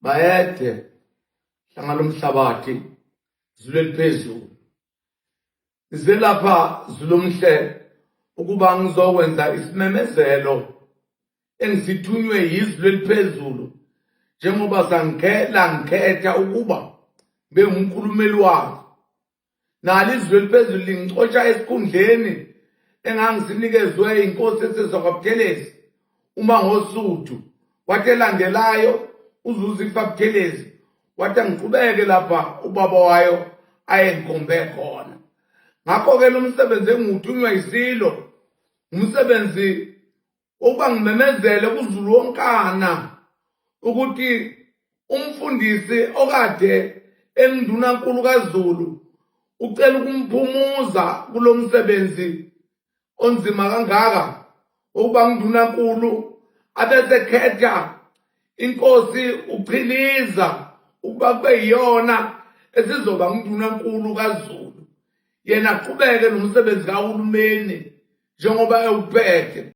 Bayede hlanga lomhlabathi zulu eliphezulu. Ngize lapha Zulu omhle ukuba ngizokwenza isimemezelo engisithunywe yizulu eliphezulu njengoba sangikhela ngikhetha ukuba ngibe ngumkhulumeli wakhe. Nalo izulu eliphezulu lingixosha esikhundleni engangisinikezwe inkosi esezakwaButhelezi uma ngoSuthu. Wathi elandelayo uZuzifa Buthelezi wathi angiqhubeke lapha ubaba wayo ayengikhombe khona. Ngakho-ke lo msebenzi engiwuthunywa yisilo umsebenzi ukuba ngimemezele kuZulu wonkana ukuthi umfundisi okade engundunankulu kaZulu ucela ukumphumuza kulo msebenzi onzima kangaka ukuba ngundunankulu abesekhetha inkosi uChiliza ukuba kube yiyona esizoba ngundunankulu kaZulu yena aqhubeke nomsebenzi kahulumeni njengoba ewuphethe.